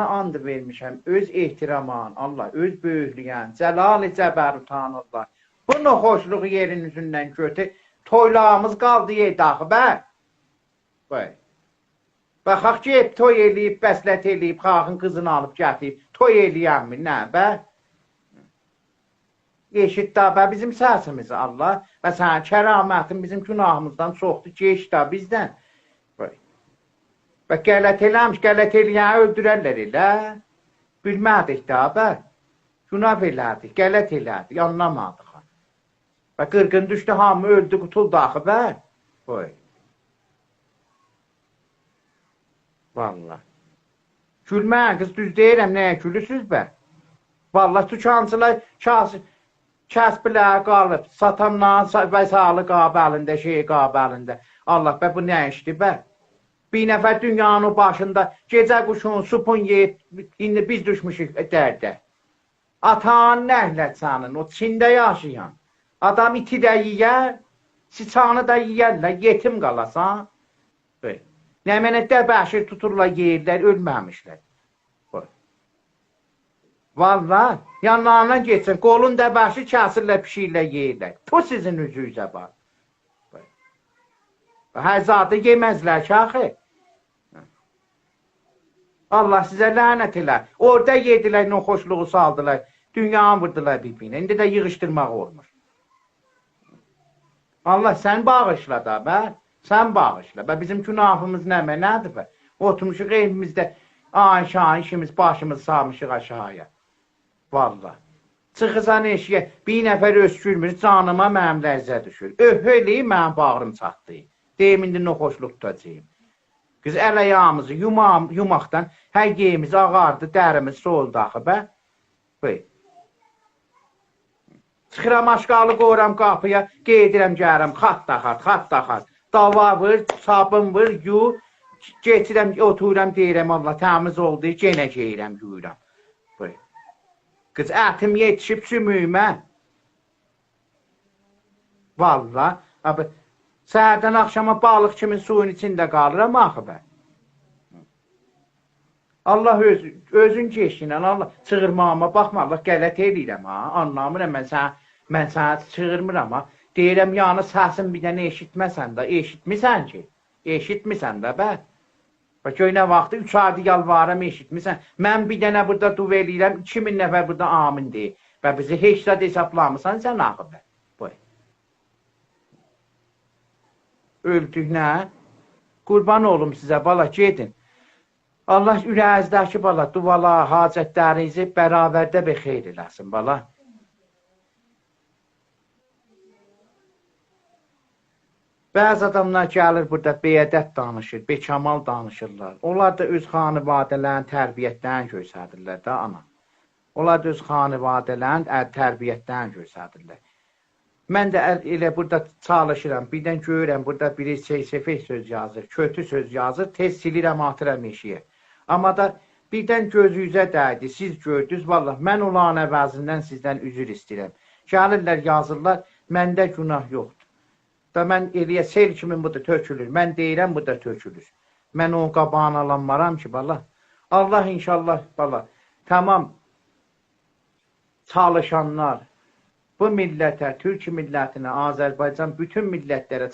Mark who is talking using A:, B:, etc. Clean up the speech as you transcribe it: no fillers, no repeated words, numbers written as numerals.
A: And vermişəm, öz ehtiraman, Allah, öz böyüklüyən, cəlal-i cəbərutan Allah. Bu noxoşluğu yerin üzündən götür, toylağımız qaldı yerdə axı, bə. Bəy. Baxaq ki, toy eləyib, bəslət eləyib, xalqın qızını alıb gətirib, toy eləyənmi, nə, bə? Eşit da, bə, bizim səsimizi Allah və sənin kəramətin bizim günahımızdan çoxdur, keç da bizdən. Bəy. Bə, qələt eləmiş, qələt eləyəni öldürərlər elə. Bilmədik da, bə. Günah elədik, qələt elədik, anlamadıq. Bə, qırqın düşdü, hamı öldü, qutuldu axı, bə. Bəy. Vallahi. Gülməyin, qız, düz deyirəm, nəyə gülürsünüz bə? Vallahi, tükançılar kəsbilər qalıb, satanların vəsalı qabı əlində, şey qabı əlində. Allah, bə, bu nə işdir bə? Bir nəfər dünyanın o başında gecə quşun, supun yeyib, indi biz düşmüşük dərdə. Atan nəhlət sənin, o Çində yaşayan. Adam iti də yiyər, siçanı da yiyərlər, yetim qalasan. Bəy. Nə mənə dəbəşir tuturlar, yeyirlər, ölməmişlər. Vallahi, yanlarından geçsin, qolun dəbəşir kəsirlər, pişirlər, yeyirlər. Tu sizin üzünüzə bax. Hər zadı yeməzlər ki, axı. Allah sizə lənət elə. Orada yedilər, noxoşluğu saldılar, dünyanı vurdular bir-birinə. İndi də yığışdırmaq olmur. Allah sən bağışla da, bə. Sən bağışla. Bə, bizim günahımız nə, nədir bə? Oturmuşuq evimizdə, ay-şahin işimiz, başımızı salmışıq aşağıya. Vallahi. Çıxırsan eşiyə, bir nəfər öskürmür, canıma mənim ləzzə düşür. Öh eləyim, mənim bağrım çatdı. Deyim, indi noxoşluq tutacağım. Qız, əl ayağımızı yumaqdan hər yeyimiz ağardı, dərimiz soldu axı, bə? Bəy. Çıxıram, aşqalı qoyuram qapıya, qeydirəm, gəlirəm, xat da xat, xat da xat. Dava vur, sabun vur, yu, geçirəm, otururam, deyirəm, Allah təmiz oldu, genə geyirəm, yuyuram. Bəy. Qız, ətim yetişib sümüyümə. Vallahi, abi, səhərdən axşama balıq kimin suyun içində qalıram axı bə. Allah özün keçinən, Allah çığırmağıma baxma, Allah qələt eləyirəm ha, anlamıram, mən sənə çığırmıram ha. Deyirəm, yəni səsin bir dənə eşitməsən də, eşitmirsən ki, eşitmirsən də bə. Bax, gör nə vaxtı, 3 aydır yalvarıram, eşitmirsən. Mən bir dənə burada dua eləyirəm, 2000 nəfər burada amin deyir. Və bizi heç zad hesablamırsan sən axı bə. Boy. Öldük nə? Qurban olum sizə, bala, gedin. Allah ürəyinizdəki bala, duvala, hacətlərinizi bərabərdə bir xeyr eləsin, bala. Bəzi adamlar gəlir burada beyədət danışır, bekamal danışırlar. Onlar da öz xanivadələrin tərbiyyətlərini göstərirlər də, ana. Onlar da öz xanivadələrin tərbiyyətlərini göstərirlər. Mən də elə burada çalışıram, birdən görürəm, burada biri seyfək söz yazır, kötü söz yazır, tez silirəm, atıram eşiyə. Amma da birdən gözünüzə dəydi, siz gördünüz, vallah, mən onların əvəzindən sizdən üzr istəyirəm. Gəlirlər, yazırlar, məndə günah yoxdur. Da mən eləyə sel kimi bu da tökülür, mən deyirəm, bu da tökülür. Mən onun qabağını alanmaram ki, bala. Allah inşallah, bala, tamam çalışanlar, bu millətə, Türk millətinə, Azərbaycan bütün millətlərə